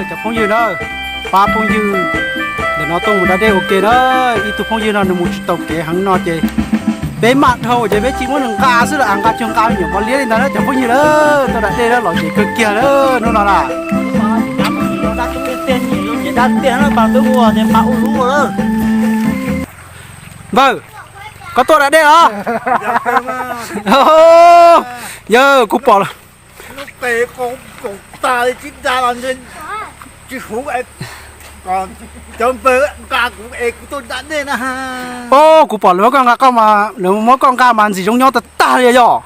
Cov phooj ywg na, pab phooj ywg ntawm no tuaj mus da dej ua ke na. Ib tug phooj ywg no nws mus tsis tau kev heev no ces peb maj dhau ces peb cia muab nws nqa xwb los nqa cuag nqa me nyuam mos liab li ntag na cov phooj ywg na. Tuaj da dej na lom zem kawg kiag na hnub no na. Npawg, koj tuaj da dej los? Yawg, kuv pom, kuv pom lawv muab koj nqa, koj mas lawv muab koj nqa mas ntxim zoo nyob tag tag li yog.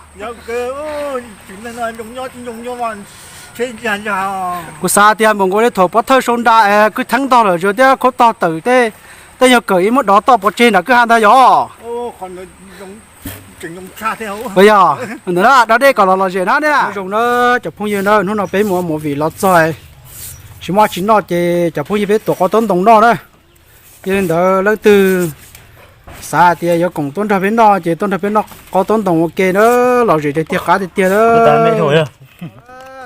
Kuv xav tias npaum nkaus li thaum pov thawj sau nra es kwj theeb ntog lawm thiab khaub tog tawm tej, tej nyuag kawm ib muab dov toj pov tseg nram kwj ha ntag yog. Yog ntawm no da dej kom los lom zem na ne. Zoo na cov phooj ywg na, hnub no peb mus ua movie los txog tsis muaj tsis noj ces cov phooj ywg peb tuav qau taub ntoos noj na. Yog li ntawd leej twg xav hais tias yuav koom tuaj nrog peb noj ces tuaj nrog peb noj qau taub ntoos ua ke na, lom zem tiag tiag qab tiag tiag na.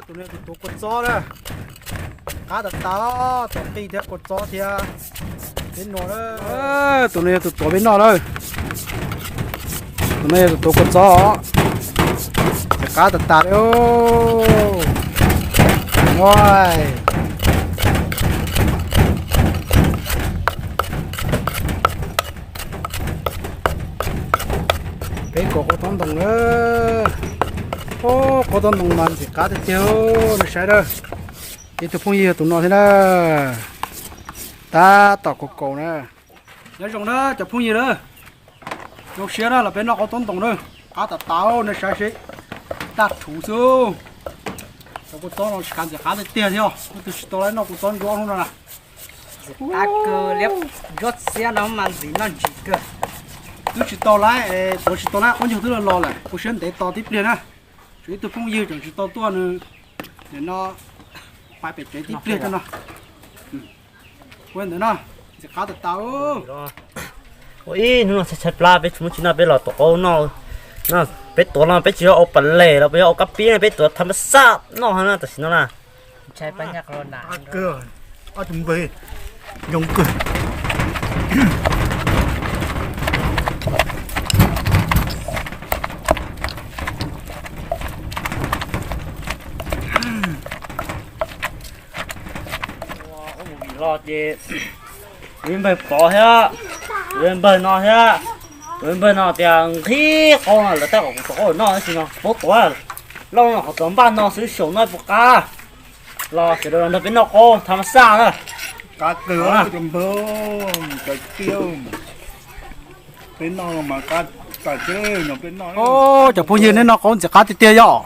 Tus no yog tus tuav kua txob na, qab tas tas, tuav qij thiab kua txob thiab peb noj na. Tus no yog tus tuav peb noj na. Tus no yog tus tuav kua txob, qab tas tas li. Peb kuav qau taub ntoos na. Qau taub ntoos mas ntxim qab tiag tiag, nej saib na. Ib tug phooj ywg yog tus no thiab na. Tab tom kaus kaus na. Nyob zoo na cov phooj ywg na. Zoo siab na los peb noj qau taub ntoos na. Qab tas tas, nej saib seb. Tag rhuv xwb. Cov kua txob no tsis qab ntxim qab tiag tiag thiab, leej twg tsis tau lawm noj kua txob ntsuab hnub no na. Ntxim qab kawg li, ntsuab xiab no mas ntxim noj ntsim kawg. Twb tsis tau lawm, tuav tsis tau lawm, qaub ncaug twb los los lawm, ua siab ntev tos tib pliag na. Tshuav ib tug phooj ywg tseem tsis tau tuaj, nws nim no pais pem tsev tib pliag tso no. Ua ntawd no, ntxim qab tas tas. Ua ib hnub no tshaib tshaib plab peb tsis muaj tsis noj peb los tuav qaub noj. Peb tuav no peb tsis yog ua pas les los peb yog ua kab pib, peb tuav tham mas xaj noj na tam sim no na. Los ces kuv npawg Pov thiab, kuv npawg no thiab, kuv npawg no tias nqhis qaub no lawv tab kom kuv tuav qaub noj tab sis no paub tuav, lauj no qhov tuav npaj no xwb xyaum noj puas qab. Los sawv daws los nrog peb noj qaub tham mas xaj na. Cov phooj ywg, nej noj qaub ntxim qab tiag tiag yog.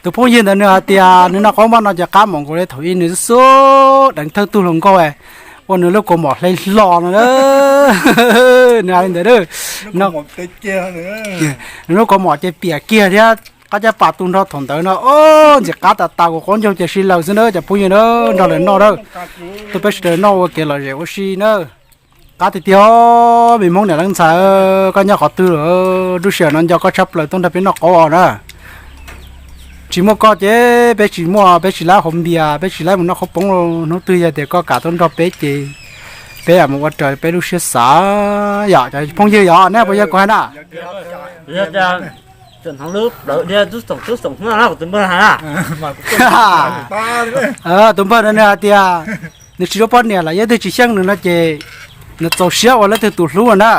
Tus phooj ywg ntawd nws hais tias nws noj qaub npaj no ces qab mos nkaus li thaum ub nws xub xub deev thawj tug hluas nkauj ua nws lub kaus mom hle hlo no. Nws hais li ntawd. Nws lub kaus mom ces piam kiag thiab qab caj pas tu nrho thaum ntawd no. Ntxim qab tas tas, kuv qaub ncaug ces si laws xwb na cov phooj ywg na, nrog lawv noj na. Tuaj peb sawv daws noj ua kev lom zem ua si na. Qab tiag tiag, me Hmoob niam leej ntxhais, koj nyob qhov twg lawm? Lub sij hawm no nco koj tshaj plaws tuaj nrog peb noj qaub os na. Tsis muaj koj ces peb tsis muaj, peb tsis laib haus npias, peb tsis laib mus noj qhaub poob. Hnub twg yog tias koj kam tuaj nrog peb ces peb mus ua raws peb lub siab xav yom cov phooj ywg yom, nej puas yog kuv hais na? Tus npawg no nws hais tias nws tsis yuav poj niam los yog leej twg tsis xyeej nws no ces nws txaus siab ua leej twg tus hlub na.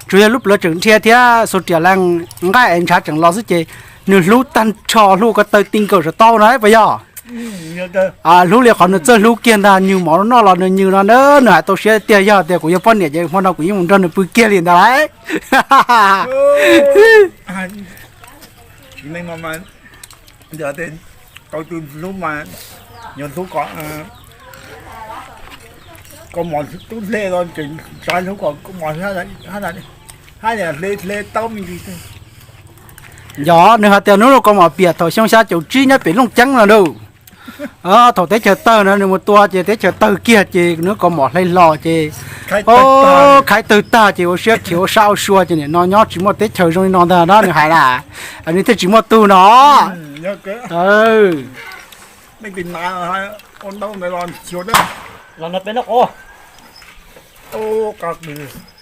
Tsuas yog lub plawv tseem nrhia thiab xua riam leej nqaij es ntshav tseem los xwb ces nws hlub tag nrho, hlub ua ko taw ti nkaum saum taub no puas yog? Hlub li qhov nws txawj hlub kiag ntag, nws mov noj los nws nws no na. Nws hais tau siab tiag, yog tias kuv yuav poj niam ces hmo no kuv yeej mus nrog nws pw kiag li ntawd lauj. Tau tus hlub mas yuav hlub kom Kaus mom tub hle los ces tsav hlub kom kaus mom hab, hab niam hle hle tau me ntsis. Yog nws hais tias hnub no kaus mom piam thaum xyoo xya caum tsib nyob pem Looj Ceeb no lauj. Thaum teb chaws tawg no nws mus tua ces teb chaws tawg kiag ces hnub kaus mom hle hlo ces khaiv tawg tag ces ua siab khiav ua sab ua sua ces nim no nyob tsis muaj teb chaws zoo li no ntag na nws hais na. Nws thiaj tsis muaj tug no. Ua ntau los xyuas na. Los no peb noj qos. Ua qos kws.